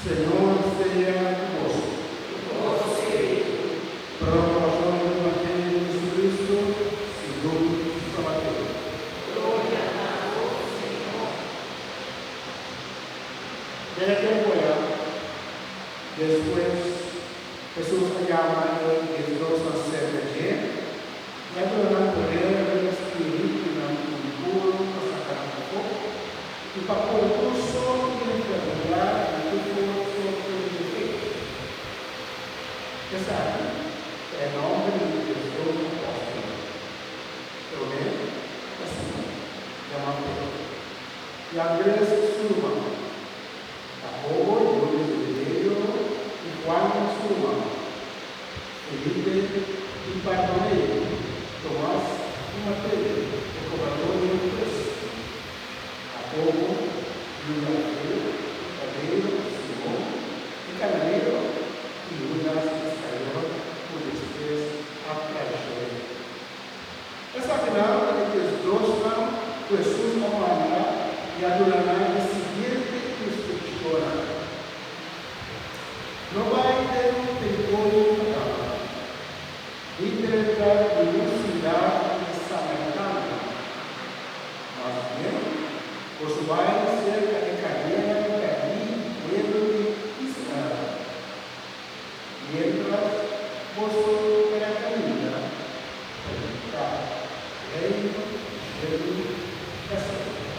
Señor sea ku boso. Proklamashon di Evangelio di Jesucristo segun San Mateo. Den e tempu ei, despues Hesus a yama e diesdosnan serka dje i a duna nan poder riba spiritunan impuru pa saka nan afó i pa kura tur sorto di enfermedat i tur sorto di defekto. Esaki ta e nòmber di e 12 apòstelnan. Promé ta Simon, yamá Pedro, i Andres su ruman, Jakobo, yu di Zebedeo, i Juan su ruman, Felipe i Bartolomeo, Tomas i Mateo, e kobradó di impuesto, Jakobo, yu di Alfeo, Tadeo, Simon, e kananeo, i Hudas Iskariot, ku despues a traishon'é. Esakinan ta e diesdosnan ku Hesus a manda i a duna nan e siguiente instrukshonnan, No bai den teritorio di pagano, ni drenta ningun siudat di e samaritanonan. Mas bien, boso bai serka e karnénan pèrdí di pueblo di Israel. Miéntras boso ta na kaminda, prediká, Reino di shelu ta serka.